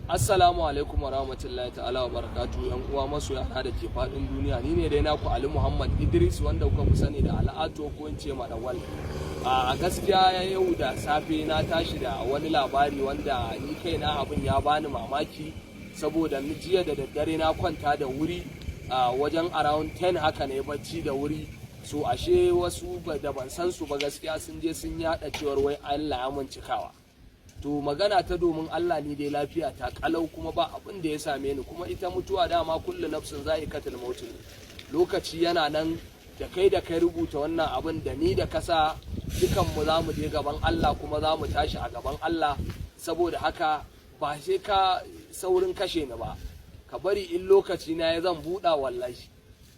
Assalamu alaikum warahmatullahi ta'ala wa barakatuhu, yan uwa masoya na da ke faɗin duniya. Ni ne dai naku Ali Muhammad Idris, wanda kuka fi sani da Al'ato ko in ce Madawal. A gaskiya yau da safe na tashi da wani labari wanda ni kaina abin ya bani mamaki, saboda jiya da daddare na kwanta da wuri, a wajen around 10 haka ne bacci da wuri. So ashe wasu da ban san su ba gaskiya sun je sun yada cewar wai Allah ya mun cikawa. To magana ta domin Allah, ni dai lafiya ta kalau kuma ba abin da ya same ni. Kuma ita mutuwa dama kullu nafsin za'iqatul maut ne. Lokaci yana nan, da kai da kai rubuta wannan abin da ni da kasa, dukan mu za mu je gaban Allah kuma za mu tashi a gaban Allah. Saboda haka ba sai ka saurin kashe ni ba, ka bari in lokaci na ya zan buɗa wallahi.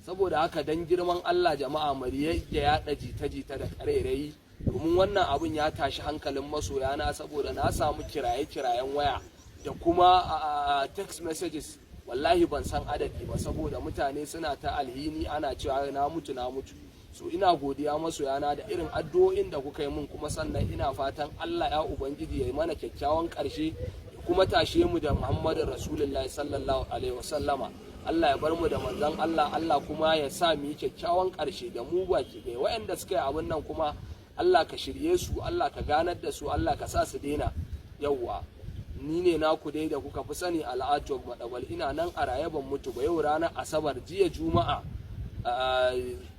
Saboda haka dan girman Allah jama'a, mu ya yaɗa jita-jita da ƙarairayi, domin wannan abun ya tashi hankalin masoyana, saboda na samu kiraye-kirayen waya da kuma text messages, wallahi ban san adadi ba, saboda mutane suna ta alhini, ana cewa na mutu, na mutu. So ina godiya masoyana da irin addu'o'in da kuka yi mun, kuma sannan ina fatan Allah ya ubangiji ya yi mana kyakkyawan ƙarshe, kuma tashe mu da Muhammadu Rasulullahi sallallahu alaihi wasallama. Allah ya bar mu da manzon Allah, Allah kuma ya sa mu yi kyakkyawan ƙarshe da mu baki ɗaya. Waɗanda suka yi abin nan kuma, Allah ka shirye su, Allah ka ganar da su, Allah ka sa su daina. Yawwa, ni ne naku dai da kuka fi sani, Al'atuwar Madawal. Ina nan a raye, ban mutu ba. Yau ranar Asabar, jiya Juma'a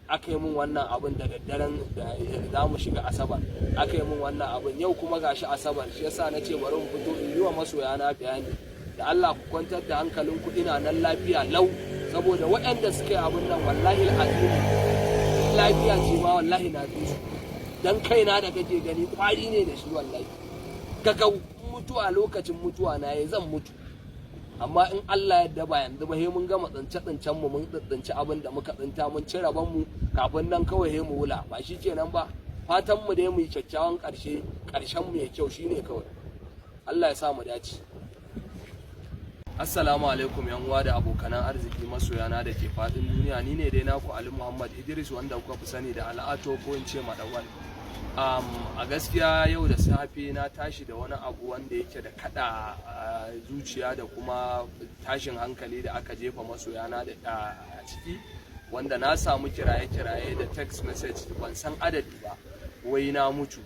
aka yi min wannan abin, da daddaren da za mu shiga Asabar aka yi min wannan abin. Yau kuma gashi Asabar, shi yasa na ce bari mu fito in yi wa masoyana bayani da Allah ku kwantar da hankalinku, ina nan lafiya lau. Saboda waɗanda suka yi abin nan, wallahi al'azimu, lafiya ce ma wallahi na fi su, dan kaina da kake gani kwari ne da shi wallahi. Gagau mutuwa, lokacin mutuwa na ya zan mutu, amma in Allah yadda ba yanzu ba, he mun gama tsince tsincen mu, mun tsinci abin da muka tsinta, mun ci rabon mu, kafin nan kawai he mu wula. Ba shi kenan ba? Fatan mu dai mu yi kyakkyawan karshe, karshen mu ya kyau, shine kawai. Allah ya sa mu dace. Assalamu alaikum yan uwa da abokanan arziki, masoyana da ke fadin duniya. Ni ne dai naku Ali Muhammad Idris, wanda kuka fi sani da Al'ato ko in ce Madawal. A gaskiya yau da safe na tashi da wani abu wanda yake da kada zuciya da kuma tashin hankali da aka jefa masoyana da a ciki, wanda na samu kiraye-kiraye da text message ban san adadi ba, wai na mutu.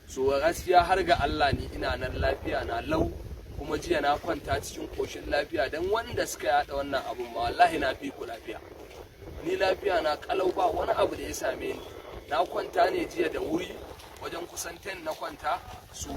So gaskiya har ga Allah ni ina nan lafiya na lau, kuma jiya na kwanta cikin koshin lafiya. Don wanda suka yada wannan abun ma, wallahi na fi ku lafiya. Ni lafiya na kalau, ba wani abu da ya same ni. Na kwanta ne jiya da wuri, wajen kusan 10 na kwanta. So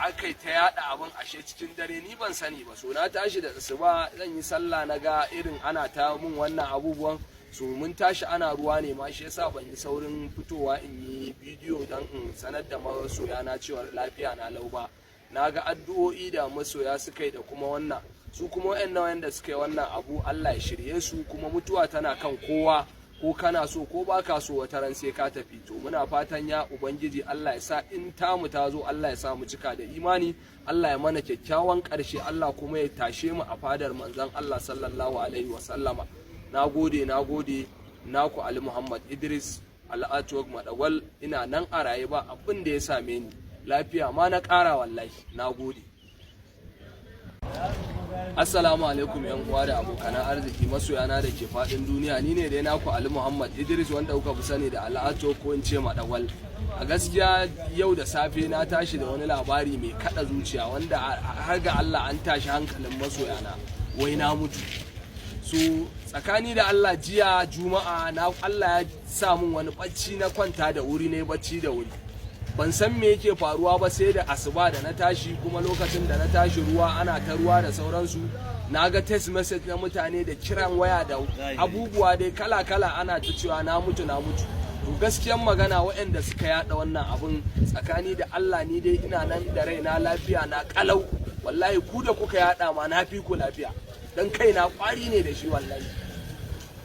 aka yi ta yada abin ashe cikin dare, ni ban sani ba. So na tashi da asuba zan yi sallah, na ga irin ana ta mun wannan abubuwan. So mun tashi ana ruwa ne ma, shi yasa ban yi saurin fitowa in yi bidiyo don in sanar da masoya na cewa lafiya na lau ba. Na ga addu'o'i da masoya suka yi da kuma wannan. Su kuma wayannan wayanda suka yi wannan abu, Allah ya shirye su. Kuma mutuwa tana kan kowa, ko kana so ko baka so, wata ran sai ka tafi. To muna fatan ya ubangiji Allah ya sa in tamu ta zo, Allah ya sa mu cika da imani, Allah ya mana kyakkyawan ƙarshe, Allah kuma ya tashe mu a fadar manzon Allah sallallahu alaihi wa sallama. Na gode, na gode. Naku Ali Muhammad Idris Al'atuwak Madawal. Ina nan a raye, ba abin da ya same ni, lafiya ma na ƙara wallahi. Na gode. Assalamu alaikum yan uwa da abokan arziki, masoyana da ke faɗin duniya. Ni ne dai naku Ali Muhammad Idris, wanda kuka fi sani da Al'ato ko in ce Madawal. A gaskiya yau da safe na tashi da wani labari mai kada zuciya, wanda har ga Allah an tashi hankalin masoyana, wai na mutu. So tsakani da Allah, jiya Juma'a na Allah ya sa mun wani bacci, na kwanta da wuri ne, bacci da wuri. Ban san me yake faruwa ba sai da asuba da na tashi. Kuma lokacin da na tashi ruwa, ana ta ruwa da sauransu. Na ga text message na mutane da kiran waya da abubuwa dai kala-kala, ana ta cewa na mutu, na mutu. To gaskiyan magana, waɗanda suka yada wannan abun, tsakani da Allah ni dai ina nan da raina, lafiya na kalau wallahi. Ku da kuka yada ma, na fi ku lafiya, dan kaina kwari ne da shi wallahi.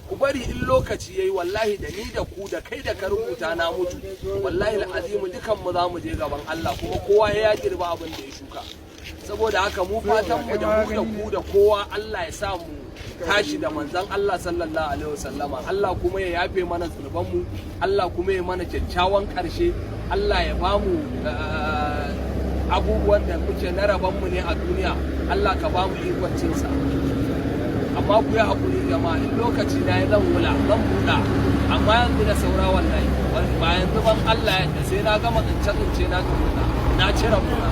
Ku bari in lokaci yayi, wallahi da ni da ku, da kai da ka rubuta na mutu, wallahi al'azimu dukan mu za mu je gaban Allah, kuma kowa ya girba abin da ya shuka. Saboda haka mu fatan mu, da mu da ku da kowa, Allah ya sa mu tashi da manzon Allah sallallahu alaihi wasallama. Allah kuma ya yafe mana zunuban mu, Allah kuma ya mana kyakkyawan karshe, Allah ya bamu Abubuwan da muke na rabonmu ne a duniya, Allah ka ba mu ikon cinsa. Amma ku yi haƙuri jama'a, in lokaci na ya zan wula zan buɗa, amma yanzu da saura wallahi. Ba yanzu ban, Allah yadda sai na gama tsince tsince na tukuna na cire buna.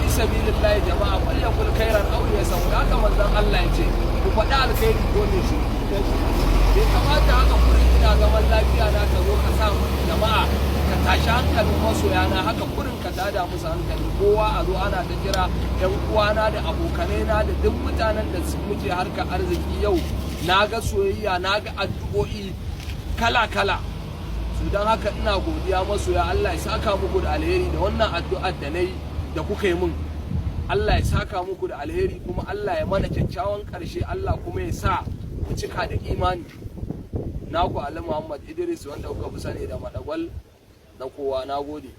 Fi sabilillahi jama'a, فليقل خيرا أو ليصمت. Haka manzon Allah ya ce, ku faɗi alkhairi ko ne shi. Bai kamata haka kurin ina zaman lafiya na ka zo ka sa jama'a ka tashi hankalin masoyana haka kurin, ka tada musu hankali. Kowa a zo ana ta kira yan uwana da abokanai na da duk mutanen da muke harkar arziki. Yau na ga soyayya, na ga addu'o'i kala kala su. Don haka ina godiya masoya, Allah ya saka muku da alheri da wannan addu'ar da nayi da kuka yi min. Allah ya saka muku da alheri, kuma Allah ya mana kyakkyawan ƙarshe, Allah kuma ya sa mu cika da imani. Naku Ali Muhammad Idris, wanda kuka fi sani da Madagwal na kowa. Na gode.